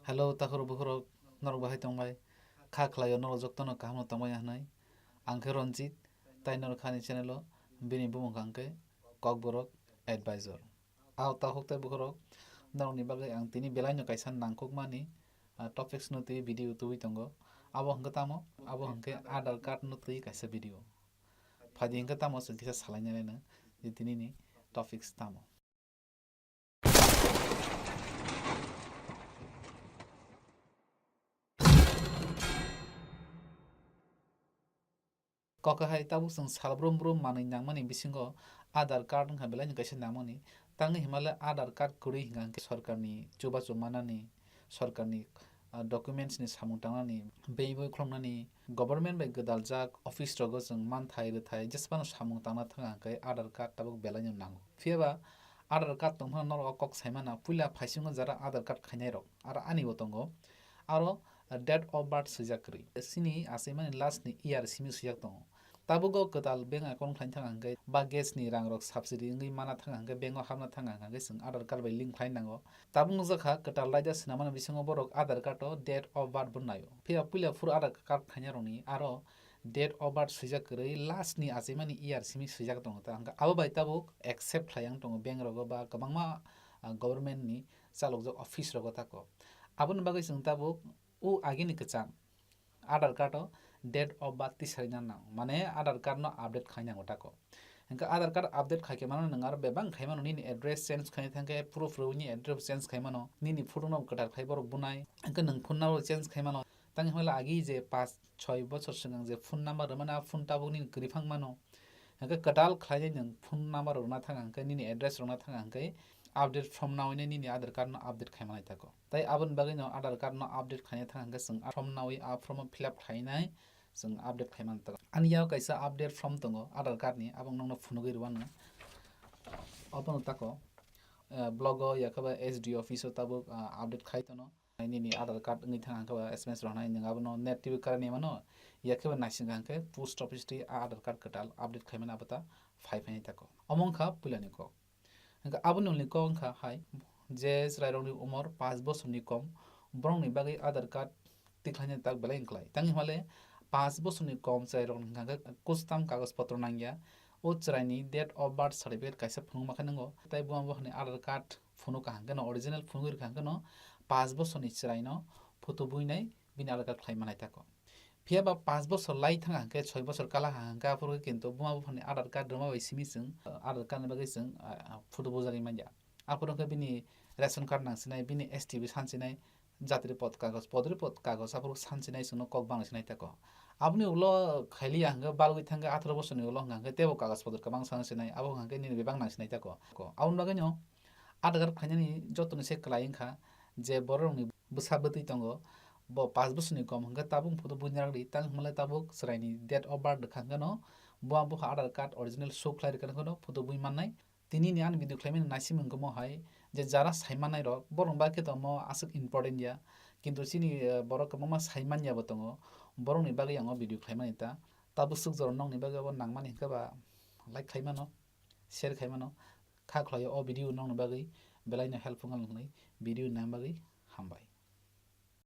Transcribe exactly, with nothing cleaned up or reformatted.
Hello, takhorok bukhorok, norok bahai tongbai? Kha khlaio norok jotono kaham no tongbai hwnwi. Ang khe Ranjit, tai norok khani channel o bini bumung kha hwnkhe Kokborok Advisor. Ao takhuk tai bukhorok, norokni bagwi ang tini belai no kaisa nangkukmani, ah, topics no twi video tubui tongo. Abo hwnkhe tamo? Abo hwnkhe Aadhaar card no twi kaisa video. Phaidi hwnkhe tamo chwng kisa salainai no je tini ni topics tamo. Kok hai tabuk chwng sal brum brum manwi nangmani bisingo Aadhaar card wngkha belai no kaisa nangmani. Tangwi hwnba le Aadhaar card kwrwi hwnka hwnkhe sorkarni chubachu manani, sorkarni, ah, documents ni samung tangnani, beibo khulumnani, government bai gwdaljak office rogo chwng manthai rwthai jesphano samung tangna thangkha hwnkhe Aadhaar card tabuk belai no nango. Phiyaba Aadhaar card tongphano norok o kok saimana, puila phaisingo jara Aadhaar card khainai rok, aro ani bo tongo. Aro date of birth swijak kwrwi. Chini achaimani last ni year simi swijak tongo. Tabuk o kwtal bank account khlaina thangkha hwnkhe ba gas ni rang rok subsidy wngwi mana thangkha hwnkhe bank o hapna thangkha hwnkhe chwng Aadhaar card bai link khlai nango. Tabuk nukjakha kwtal raida swnamani bisingo borok Aadhaar card o date of birth bo naio. Phiya puila phuru Aadhaar card khainai rokni aro date of birth swijak kwrwi last ni achaimani year simi swijak tongo ta hwnkhe abo bai tabuk accept khlai yang tongo bank rogo ba kwbangma, ah, government ni chalokjak office rogo tako. Aboni bagwi chwng tabuk o agini kwchang Aadhaar card o date of birth tisari na nang, mane Aadhaar card no update khai nango tako. Hwnkhe Aadhaar card update khai khe mano nwng aro bebak khai mano, nini address change khai thangkhe proof rwui ni address change khai mano, nini photo no kwtal khai borok bunai, hwnkhe nwng phone number change khai mano. Tang hwnla agi je paanch choi bochor swkang je phone number rwmani, a phone tabuk nini kwrwi phang mano. Hwnkhe kwtal khlainai nwng phone number rwna thang hwnkhe nini address rwna thang hwnkhe update form nawi nai nini Aadhaar card no update khai manai tako. Tai aboni bagwi no Aadhaar card no update khaina thang hwnkhe chwng a form nawi a form o fill up khainai chwng update khai man tako. Ani yago kaisa update form tongo Aadhaar card ni, abo nokno phunugwi rwano. Obono tako, eh, block o yakhe ba S D O office o tabuk, ah, update khai tono. Nini Aadhaar card wngwi thang hwnkhe ba S M S rok nai nwng abono net twi karwi mano, yakhe ba naising hwnkhe post office twi a Aadhaar card kwtal update khaimani abo ta phai phainai tako. Omo wngkha puilani kok. Hwnkhe aboni ulni kok wngkha hai, je chwrairokni umor paanch bosorni kom, borokni bagwi Aadhaar card tikhlaina tak belai wngklai. Tangwi hwnba le paanch bosorni kom chwrairokni hwnkha khe kustam kagoj potro nangya. O chwraini date of birth certificate kaisa phunukma khe nwngo, tei buma buphani Aadhaar card phunuk kaham kheno, original phunugwi rwkha hwnkhe no paanch bosorni chwraino photo buinai bini Aadhaar card khlai manai tako. Phiya ba paanch bosor lai thang hwnkhe, soi bosor kala ha hwnkhe, aphuru kintu buma buphani Aadhaar card rwma bai simi chwng, uh, Aadhaar card ni bagwi chwng, uh, uh, photo bujagwi manya. Aphuru khe bini ration card nang sinai, bini S T B san sinai, jatri pot kagoj, podri pot kagoj, aphuru san sinai chwngno kok bang sinai tako. Aboni ulo khailiya hwnkhe balgwi thangkhe atharo bosorni ulo hwnkha hwnkhe teibo kagoj podor kwbang san sinai, abo hwnkha hwnkhe nini bebak nang sinai tako. Aboni bagwino Aadhaar card khlainani jotoni se kwlai wngkha je borokni bwsa bwtwi tongo, bo paanch bosorni kom hwnkhe tabuk photo buina rwdi, tang hwnle tabuk chwraini date of birth rwkha hwnkhe no, buma bupha Aadhaar card original show khlai rwkha hwnkhe no photo bui mannai. Tini ni ani video khlaimani naisimung khe mo hai je jara sai mannai rok, borok ba khe tongmo aswk important ya, kintu chini, eh, borok kwbangma sai manya bo tongo, borokni bagwi ang o video khlaimani ta. Tabuk swk jora nokni bagwi abo nangmani hwnkhe ba like khlai mano, share khlai mano, kha khlaio o video nokni bagwi belai no help wngkha hwnwi video nang bagwi hambai.